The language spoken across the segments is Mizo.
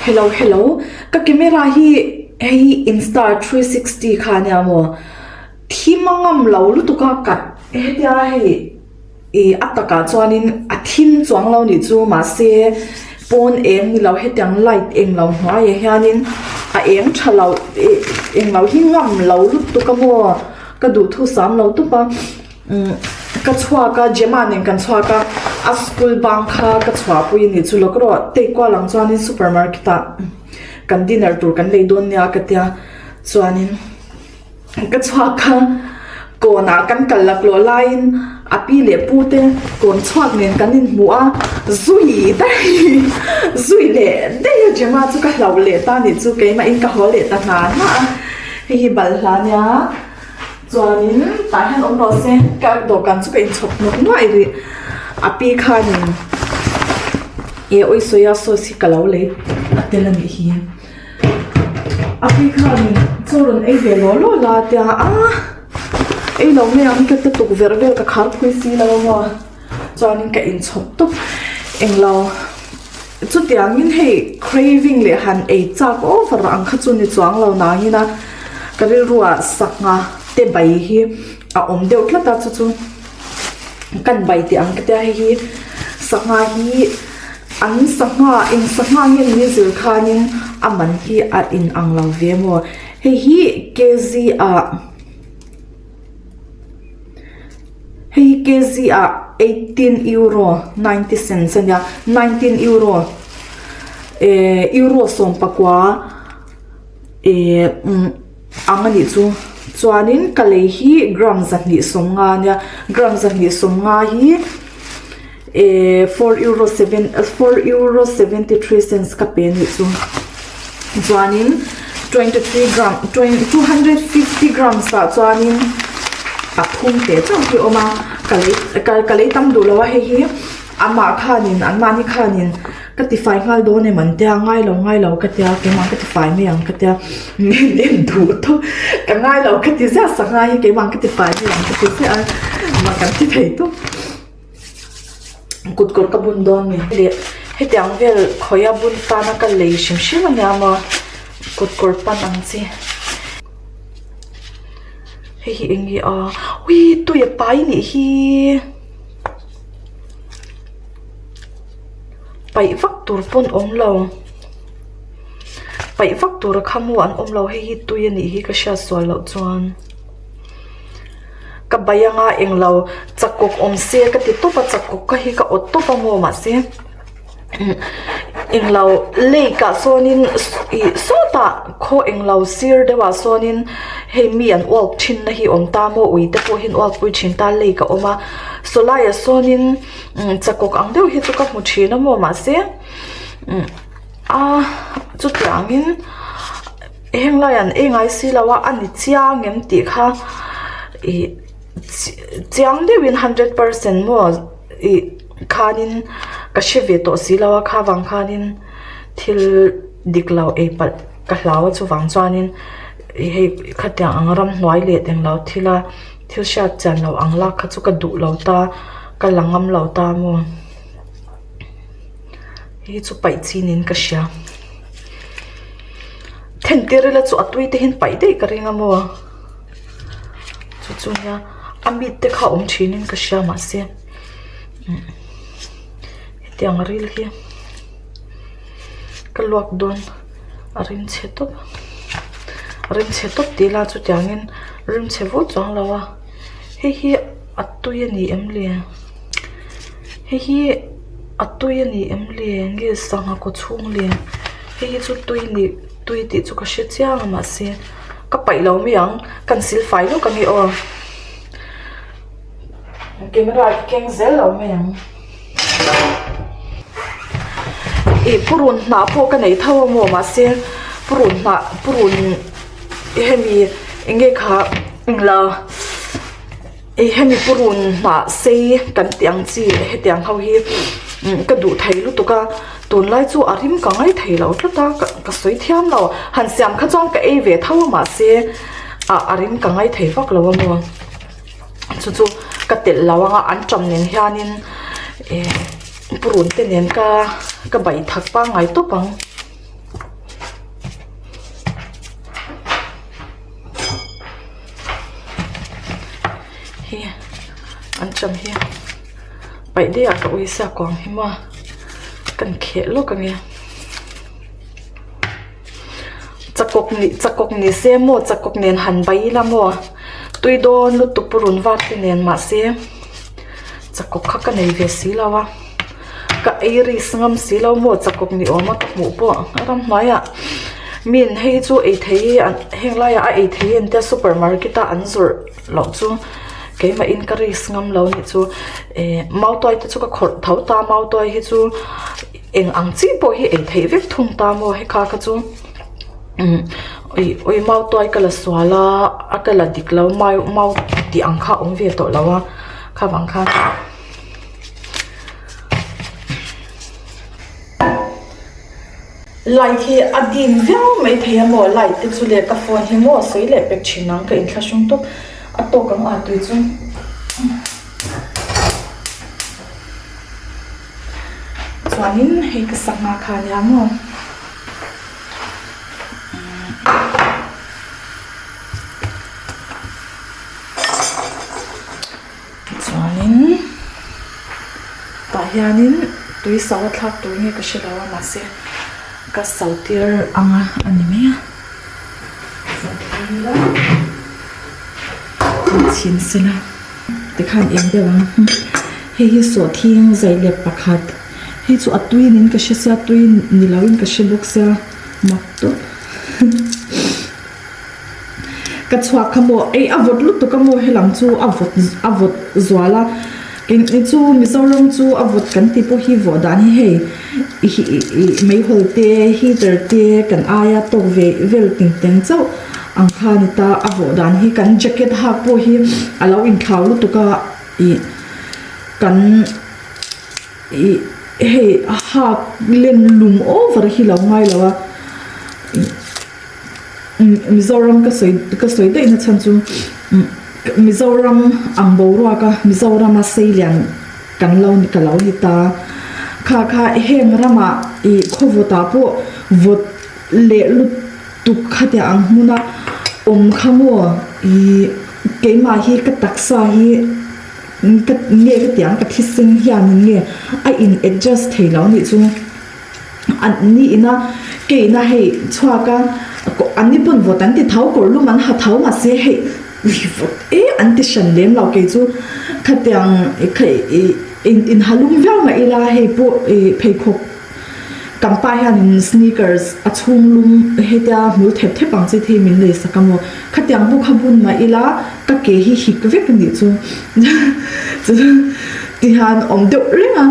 Hello hello ka camera hi hei insta 360 kha ania maw thim a ngam lo lutuk a ka hetia hei ih a takah chuanin a thim chuang lo nih chu mahse pawn eng ni lo hetiang light eng lo hnuaiah hianin a eng tha lo ih eng lo hi ngam lo lutuk a maw ka duhthusam lo tawp a. Umm ka chhuak a Gemma nen kan chhuak a a school bang kha ka chhuahpui a nih chu lawk erawh take kual ang chuanin super market ah kan dinner tur kan lei dawn nia ka tia chuanin ka chhuak a kawnah kan kal laklawh laiin a pi leh pu te kawn chhuak nen kan inhmu a zui daih zui leh daih a Gemma chu ka hlauh leh ta a nih chu keimahin ka haw leh ta hna hna a hei hi balhla nia. Chuanin tah hian awm rawh se ka dawhkan chu ka inchhawp hnawk nuaih rih a pi khanin ih ui soya sauce hi ka lo lei a tel a nih hi a pi khanin chaw rawn ei ve law law la a tia a ei lo mai ang ka tukverh vel ka khar phui si lo a maw chuanin ka inchhawp tawp englo. Chutiangin hei craving leh han ei chak over ang kha chu ni chuang lo nangin a ka rilruah sangha te bai hi a awm deuh tlat a chu chu kan bai tih ang ka tia hei hi sangha hi an sangha eng sangha nge ni zir khanin a man hi a in ang lo ve maw hei hi kg ah. Hei hi kg ah 18 euro 90 cents a nia 19 euro eh euro 19 eh umm ang a nih chu chuanin ka lei hi gram 250 a nia gram 250 hi eh 4 euro 7 4 euro 73 cents ka pe a nih chu chuanin 23 gram 250 grams ah chuanin a phum teh chauh hi a awm a ka lei ka lei tam duh lo a hei hi amah khanin anmahni khanin ka tifai nghal dawn em an tia ngai lo ngai lo ka tia keimah ka tifai mai ang ka tia min en duh tawp ka ngai lo ka ti ziah sangha hi keimah ka tifai mai ang ka ti ziah a mah kan ti thei tawp. Kut kawr ka bun dawn ni leh hetiang vel khawia bun tana ka lei hrim hrim a nia maw kut kawr pan ang chi hei hi eng nge a ui tui a pai nih hi paih vak tur pawn awm lo paih vak tur a kha maw an awm lo hei hi tui a nih hi ka hriat sual loh chuan. Ka bai anga englo chakawk awm se ka ti tawp a chakawk ka hi ka awt tawp a maw mahse englo lake ah sawnin ih sawtah khaw englo sir deuhah sawnin hei mi an walk thin na hi awm ta maw ui te pawh hi an walk pui thin ta lake a awm a saw laiah sawnin chakawk ang deuh hi chu ka hmu thin a maw mahse a chutiangin. Heng lai an ei ngai si lo a a ni chiang em tih kha ih chiang deuhin 100% maw ih khanin ka hre ve tawh si lo a kha vang khanin thil dik lo ei palh ka hlau a chuvang chuanin ih hei khatiang ang ramhnuai leh englo thil a thil hriat chian loh ang lak kha chu ka duh lo ta ka la ngam lo ta maw hei chu paih chi niin ka hria. Thentir ila chu a tui te hian paih daih ka ring a maw chu chu nia a mit te kha awm thin in ka hria mahse hetiang ril hi ka luak dawn a rim chhe tawp a rim chhe tawp tih ila chutiangin rim chhe vut chuang lo a hei hi a tui a ni em le hei hi. A tui a ni em le nge sangha kaw chhung le hei hi chu tui ni tui tih chu ka hre chiang a mahse ka paih lo mai ang kan sil fai lawk ang e aw camera hi keng zel lo mai ang ih purun hnah pawh ka nei tho a maw mahse purun hnah purun hemi eng nge kha englo. Ih hemi purun hnah sei kan tih ang chi hetiang ho hi ka duh thei lutuk a tunlai chu a rim ka ngai thei lo tlat a ka sawi thiam lo han siam kha chuan ka ei ve tho a mahse ah a rim ka ngai thei vak lo a maw chu chu ka telh lo ang a an ṭam nen hianin eh purun te nen ka ka baih thak pangngai tawp ang. hi anṭam hi paih daih ah ka ui sia kuang hi maw kan kheh lawk ang e chakawk ni chakawk ni se maw chakawk nen han bai ila maw tui dawn lutuk purun vat te nen mahse chakawk kha ka nei ve si lo a ka ei risk ngam si lo maw chakawk ni awm a ka hmuh pawh a ramhnuaiah min hei chu ei thei an heng laiah a ei thei an tia super market a an zawrh loh chu keimah in ka risk ngam lo anih chu eh mautuai te chu ka khawrh tho ta mautuai hi chu eng ang chi pawh hi ei theih vek thung ta maw hekha kha chu umm ih ui mautuai ka la sual a a ka la dik lo mau mau tih ang kha a awm ve tawh lo a kha vang khan. Light hi a dim viau mai thei a maw light te chu leh ka phone hi maw sawi leh pek thin ang ka inthlahrung tawp a tawk ang a tui chu. Chuanin hei ka sangha kha ania maw. Chuanin tah hianin tui so a thlak tur nge ka hre lo a mahse ka so tir ang a a ni mai a so tir ila chhin sela tikhan eng deuh ang hei hi sawhthing zai lep pakhat hei chu a tui niin ka hre sia tui ni lo in ka hre bawk sia mak tawp. Ka chhuak kha maw ei a vawt lutuk a maw helam chu a vawt a vawt zual a eng chu Mizoram chu a vawt kan tih pawh hi vawh dan hi hei ih meihawl te heater te kan aia tawk ve vel ting teng chauh ang kha a ni ta a vawh dan hi kan jacket hak pawh hi a lo inthlau lutuk a ih kan ih hei hak len lum over hi lo ngai lo a ih. Mizoram ka sawi ka sawi daih na chhan chu Mizoram ang boruak a Mizoram a seilian kan lo ka lo ni ta kha kha heng ramah ih khaw vawt ah pawh vawt leh lutuk khatiang ang hmun a awm kha maw ih keimah hi ka taksa hi ka nge ka tiang ka thisen hianin nge a in adjust thei lo anih chu. An ni ina ke ina hei chhuak a an ni pawn vawt an ti tho kawr lum an ha tho mahse hei ui vawt e an ti hran lem lo kei chu khatiang ih in ha lum viau mah ila hei pawh ih pheikhawk kan pa hianin sneakers a chhung lum hetia hmul thep thep ang chi te hi min lei sak a maw khatiang pawh kha bun mah ila ka ke hi hik vek a nih chu chu tihian awm deuh reng a.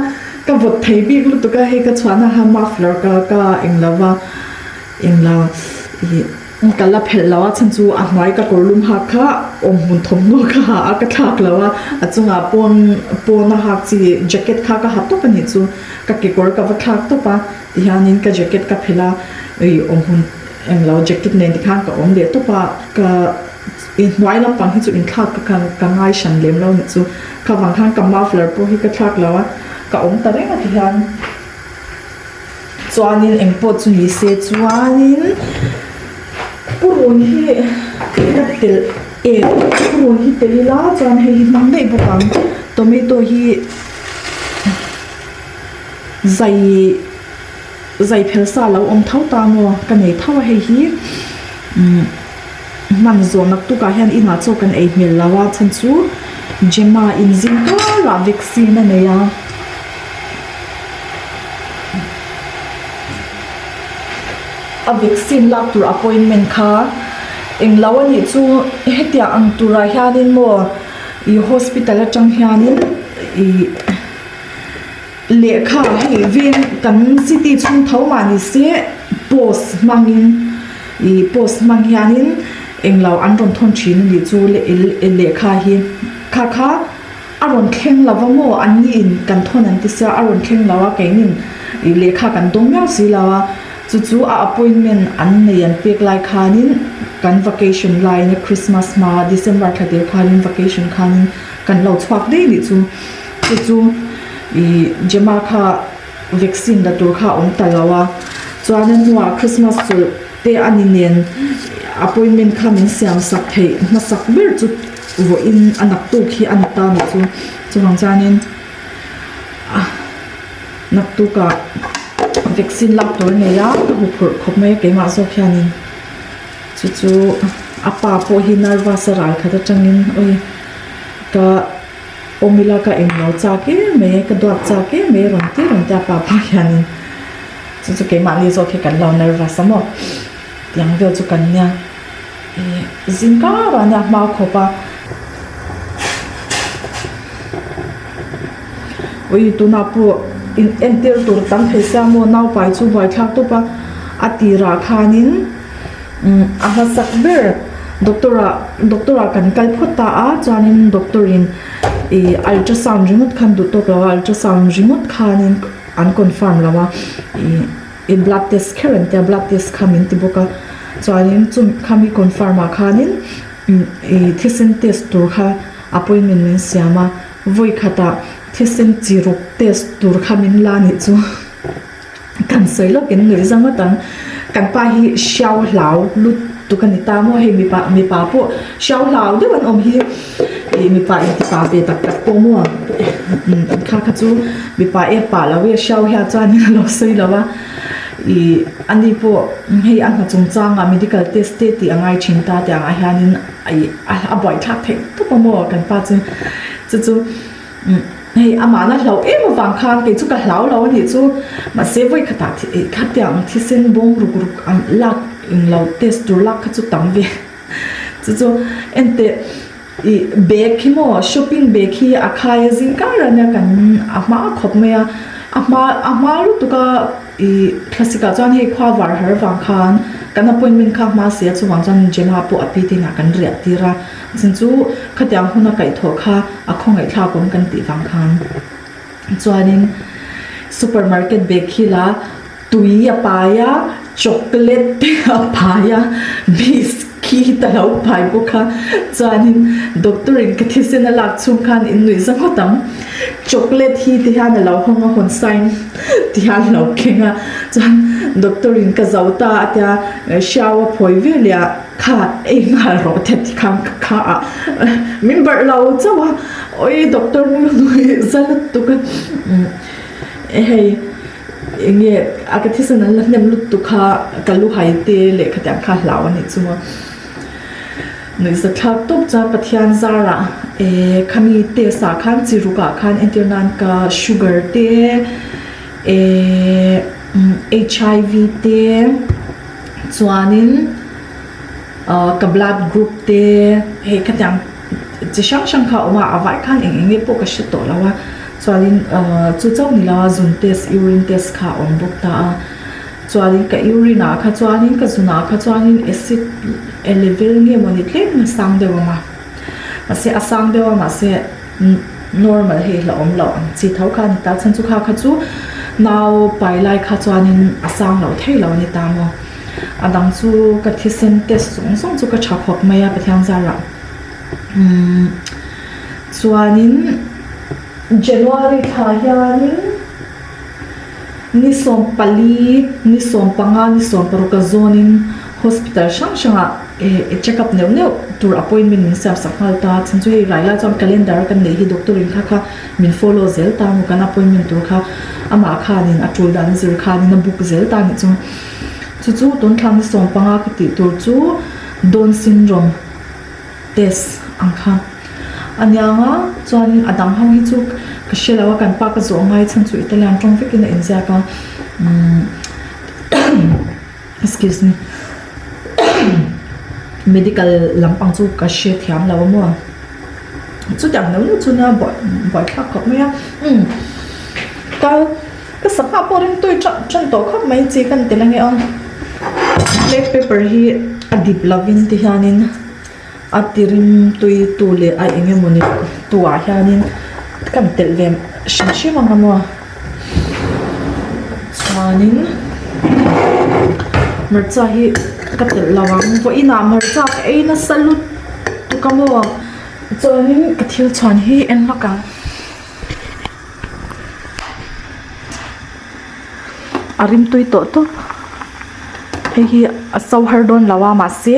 Ka vawt thei bik lutuk a, hei ka chhuahna kha muffler ka ka eng lo va, eng lo ih ka la phelh lo a chhan chu a hnuai ka kawr lum hak kha awm hmun thawmhnaw ka ha a ka thlak lo a, a chungah pawn pawn a hak chi jacket kha ka ha tawp a nih chu, ka kekawr ka va thlak tawp a tihianin ka jacket ka phelh a ih awm hmun eng lo jacket nen tikhan ka awm leh tawp a ka. Inhnuai lampang hi chu inthlak ka ka ngai hran lem lo nih chu. Kha vang khan ka muffler pawh hi ka thlak lo a, ka awm ta reng a ti hian. Chuanin eng pawh chu ni se chuanin purun hi ka telh e purun hi telh ila chuan hei hi hmang daih bawk ang tomato hi zai zai phel sa lo awm tho ta maw ka nei tho a hei hi umm. Hman zawh naktukah hian inah chaw kan ei hmel lo a chhan chu Gemma in zing karah vaccine a nei a. A vaccine lak tur appointment kha englo a nih chu hetiang ang turah hianin maw ih hospital atang hianin ih. Lehkha hei veng kan city chhung tho mah ni se post hmangin ih post hmang hianin englo an rawn thawn thin a nih chu lehkha hi kha kha a rawn thleng lo va maw an ni in kan thawn an ti sia a rawn thleng lo a keinin ih lehkha kan dawng miau si lo a chu chu a appointment an nei an pek lai khanin kan vacation laiin christmas hma december thla tir khanin vacation khanin kan lo chhuak daih a nih chu. Chu chu ih Gemma kha vaccine la tur kha a awm ta lo a, chuan a hnuah Christmas chawlh te a ni nen appointment kha min siam sak theih hmasak ber chu. Vawiin a naktuk hi a ni ta ni chu chuvang chuanin ah naktukah vaccine lak tur a nei a ka huphurh khawp mai a keimah zawk hianin chu chu a pa pawh hi nervous a ral khat atangin awi ka awm ila ka englo chak em mai ka duat chak em mai a rawn ti rawn ti a pa pawh hianin chu chu keimahni zawk hi kan lo nervous a maw tiang vel chu kan nia. Ih zing kar ah nia hma khawp a ui tunah pawh in entir tur tam thei sia maw naupai chu buaithlak tawp a a tirah khanin umm a hmasak ber doctor ah doctor ah kan kal phawt ta a chuanin doctor in ih ultrasound ringawt khan duh tawk lo a ultrasound ringawt khanin an confirm lo a ih. I blood test kher an tia blood test kha min ti bawk a chuanin chu khami confirm ah khanin i thisen test tur kha appointment min siam a vawi khatah thisen chi ruk test tur kha min la nih chu kan sawi lawk in nuih za ngawt ang kan pa hi hriau hlau lutuk a ni ta maw hei mipa mipa pawh hriau hlau deuh an awm hi ih mipa intipa ve tak tak pawh maw kha kha chu. Mipa e pah lo e hriau hian chuanin a lo sawi lo a, ih ani pawh hei a hna chungchangah medical test te tih a ngai thin ta tih angah hianin ih a buaithlak theih tawp a maw kan pa chu chu chu hei amahna hloh em avang khan kei chu ka hlau lo a nih chu mahse vawi khatah ih khatiang thisen bawng ruk ruk ang lak englo test tur lak kha chu tam ve chu chu enteh. Ih bag hi maw shopping bag hi a khai a zing kar a nia kan a hma khawp mai a a hma a hma lutuk a ih thlasik ah chuan hei khua var har vang khan kan appointment kha a hma si a chuvang chuan Gemma pawh a pi te inah kan riah tir a chin chu khatiang huna kaihthawh kha a khawngaih thlak awm kan tih vang khan chuanin supermarket bag hi la Tui a pai a, chocolate te a pai a, biscuit a lo pai bawk a, chuanin doctor in ka thisen a lak chhung khan in nuih za ngawt ang. Chocolate hi ti hian a lo hawng a, hawn sign ti hian a lo keng a, chuan doctor in ka zo ta a tia, hriau a phawi ve leh a, kha ei nghal rawh te ti khan ka kha ah min barh lo chauh a, awii doctor nuih za lutuk a, hei. Enge a ka thisen an la hnem lutuk kha ka lu hai te leh khatiang kha hlau a nih chu maw. Nuihzathlak tawp chuan Pathian zarah eh khami test ah khan chi ruk ah khan entir nan ka sugar te eh HIV te chuanin ah ka blood group te hei khatiang chi hrang hrang kha a awm a a vai khan eng eng nge pawh ka hre tawh lo a chuanin ahh chu chauh ni lo a zun test urine test kha a awm bawk ta a chuanin ka urine ah kha chuanin ka zun ah kha chuanin acid level nge mawni tlem a sang deuh ang a mahse a sang deuh a mahse normal hei la awm loh ang chi tho kha a ni ta chhan chu kha kha chu nau pai lai kha chuanin a sang loh theih loh a ni ta maw. A dang chu ka thisen test zawng zawng chu ka tha khawp mai a Pathian zarah umm chuanin January thla hianin ni 14 ni 15 ni 16 a zawnin hospital hrang hrangah eh check up neuh neuh tur appointment min siam sak nghal ta chhan chu hei rai lai chuan calendar kan neih hi doctor in kha kha min follow zel ta maw kan appointment tur kha amah khanin a tul dan a zir khanin a book zel ta nih chu. Chu chu tun thla ni 15 ka tih tur chu Down syndrome test ang kha a niang a, chuanin a dang ho hi chu ka hre lo a, kan pa ka zawh ngai chhan chu Italian tawng vekin a inziak a, umm excuse me medical lampang chu ka hre thiam lo a maw chutiang neuh neuh chu nia buaithlak khawp mai a, umm ka. Ka sangha pawh ring tui tan tan tawh khawp mai chi kan tel ange aw. Black pepper hi a dip lovin ti hianin a ti rim tui tu leh a eng emawni tu ah hianin kan telh ve hrim hrim ang a maw. Chuanin hmarcha hi ka telh lo ang vawiinah hmarcha ka ei nasa lutuk a maw. Chuanin ka thil chhuan hi en lawk ang. A rim tui tawh tawp hei hi a so har dawn lo a mahse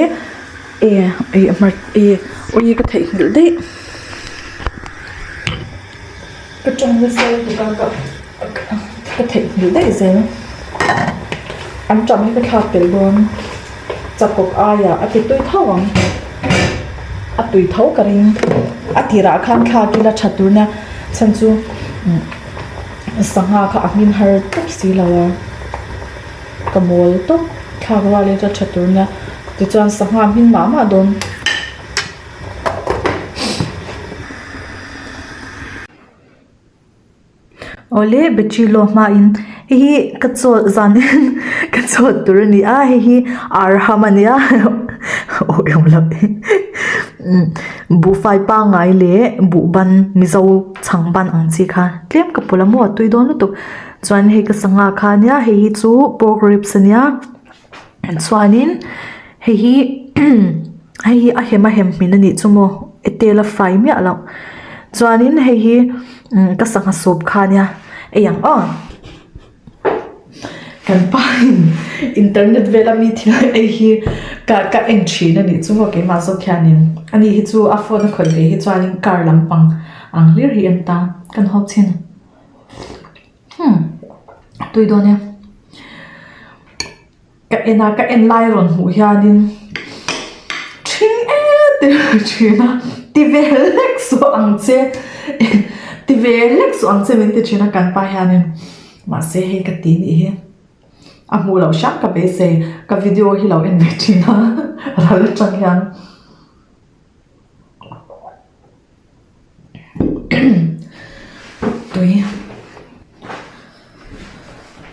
eh ih hmar ih Ui ka theihnghilh daih. Ka tawng nasa lutuk a ka ka theihnghilh daih zel. An ṭam hi ka thlak tel dawn. Chakawk aiah a ti tui tho ang. A tui tho ka ring. A tirah khan thlak ila tha tur nia chhan chu sangha kha a hmin har tawp si lo a. Ka mawl tawp thlak rual ila tha tur nia tichuan sangha hmin mah mah dawn. Awle battery low hmain hei hi ka chaw zanin ka chaw tur a ni a hei hi arham a nia awi awm loh buhfai pangngai leh buhban mizo chhang ban ang chi kha tlem ka pawlh a maw a tui dawn lutuk chuan hei ka sangha kha a nia hei hi chu pork ribs a nia. Chuanin hei hi hei hi a hem a hem hmin a nih chu maw e tel a fry miah loh chuanin hei hi ka sangha soup kha ania ei ang aw kan pa in internet vela mi thil ei hi ka ka en thin a nih chu maw keimah zawk hianin ani hi chu a phone a khawih ve hi chuanin car lampang ang hlir hi en ta kan hawp chhin umm tui dawn e. Ka en a, ka en lai rawn hmuh hianin ṭhing et et a ṭhin a, ti ve hlek suh ang che ti ve hlek suh ang che min ti ṭhin a kan pa hianin mahse hei ka ti nih hi a hmuh loh hram ka beisei ka video hi lo en ve ṭhin a ral aṭang hian. Tui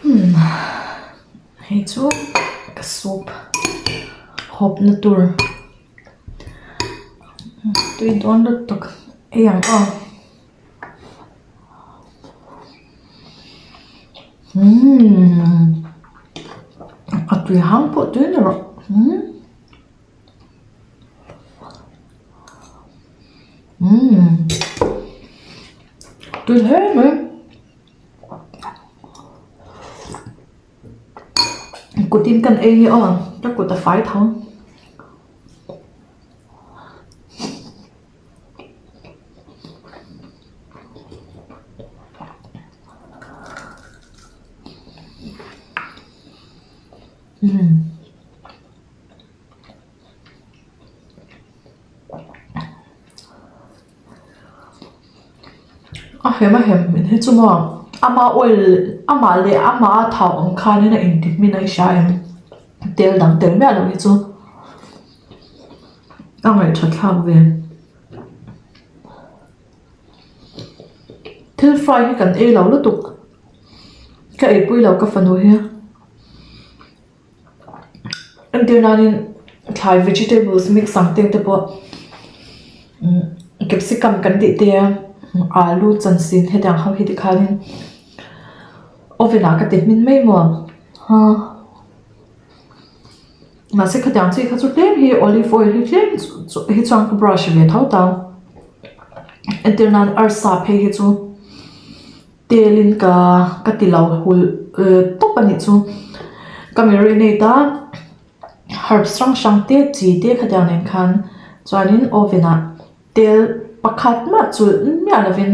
umm hei chu ka soup hawp na tur tui dawn lutuk ei ang aw umm a tui hang pawh tui ni rawh umm. Umm tui hle mai kutin kan ei nge aw ka kut a fai tho. Umm. A hem a hem min hi chu maw ama oil amah leh amah a thau ang khanin a inti hmin a i hria em tel dang tel miah loh hi chu a ngaihṭha thlak ve thil fry hi kan ei lo lutuk ka eipui lo ka fanu hi. Entir nanin thlai vegetables mix ang te te pawh umm capsicum kan tih te alu chansin hetiang ho hi tikhanin oven ah ka ti hmin mai maw ha mahse khatiang chi kha chu tlem hi olive oil hi tlem hi chuan ka brush ve tho ta entir nan arsa phei hi chu. Telin ka ka ti lo hul tawp a nih chu. Ka marinate a herbs hrang hrang te chi te khatiang nen khan chuanin oven ah tel pakhat mah chulh miah lovin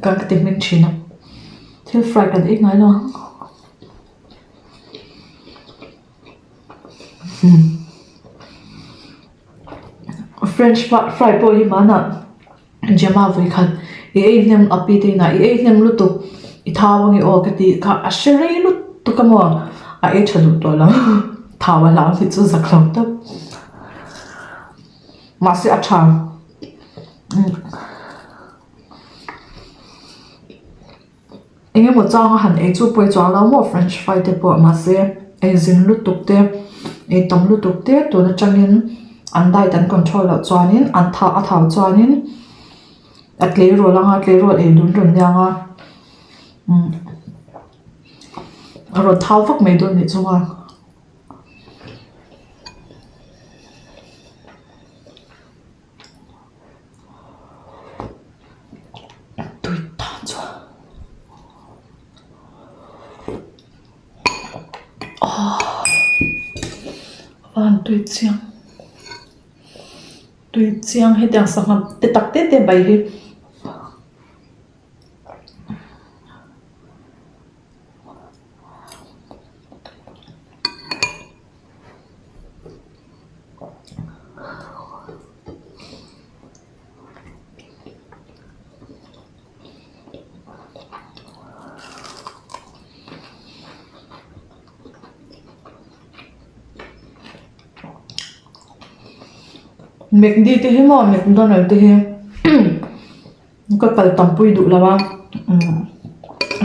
ka ti hming thin a. Thil fry kan ei ngai lo ang. French fry pawh hi hmanah. Gemma vawikhat i ei hnem a pi te inah i ei hnem lutuk i thau ange aw ka tih kha a hre rei lutuk a maw a ei tha duh tawh lo thau a hlau hi chu zak lo tawp mahse a tha Eng emaw changa han ei chu pawi chuang lo maw french fry te pawh mahse ei zin lutuk te ei tam lutuk te tun atangin an diet an control loh chuanin an thau a thau chuanin a tleirawl anga tleirawl ei dun rawn nia nga umm a rawn thau vak mai dawn nih chu a. Tui ta chuan aw a van tui chiang. Tui chiang hetiang sangha te tak te te bai hi. Mcd te hi maw mcdonald te hi ka kal tam pui duh lo a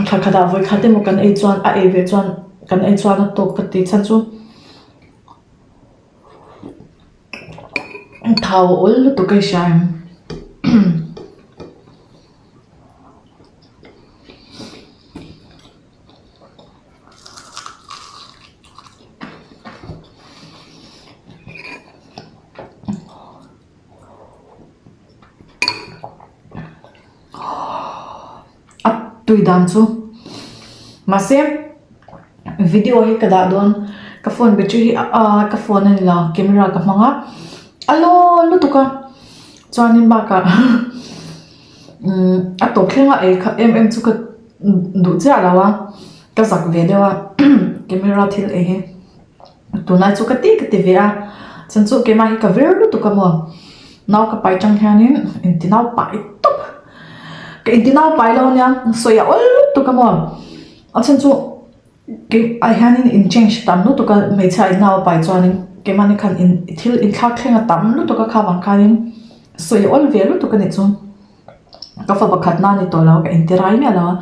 thla khat ah vawi khat emaw kan ei chuan a ei ve chuan kan ei chuan a tawk ka ti chhan chu thau a awl lutuk a i hria em. A tui dan chu mahse video hi ka dah dawn ka phone battery hi ah ka phone a ni lo camera ka hmang a a law lutuk a chuanin bakah umm a tawp thleng a ei kha em em chu ka duh chiah lo a ka zak ve deuh a camera thil ei hi. Tunlai chu ka ti ka ti ve a, chuan chu keimah hi ka vir lutuk a maw, nau ka pai tang hianin inti nau pai tawp, ka inti nau pai lo ania sawi a awl lutuk a maw, a chhan chu keimah hianin in change tam lutuk a hmeichhia in nau a pai chuanin keimahni khan in thil inthlak thleng a tam lutuk a kha vang khanin sawi a awl ve lutuk a nih chu, ka fa pakhat na ni tawh lo ka inti rai miah lo a,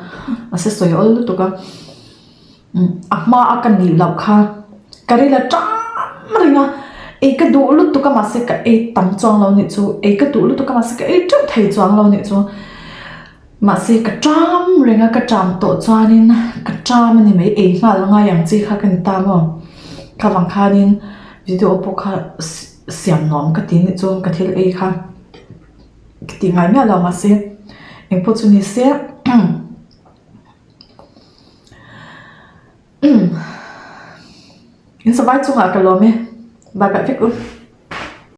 mahse sawi a awl lutuk a. A hma a ka nih loh kha ka ril a ṭam reng a, ei ka duh lutuk a mahse ka ei tam chuang lo nih chu, ei ka duh lutuk a mahse ka ei ṭeuh thei chuang lo nih chu, mahse ka ṭam reng a ka ṭam tawh chuanin ka ṭam a ni mai ei nghal a ngai ang chi kha ka ni ta maw, kha vang khanin video pawh kha siam nuam ka ti nih chu ka thil ei kha ka ti ngai miah lo mahse engpawh chu ni se. In savai chungah ka lawm e. Bye bye vek u.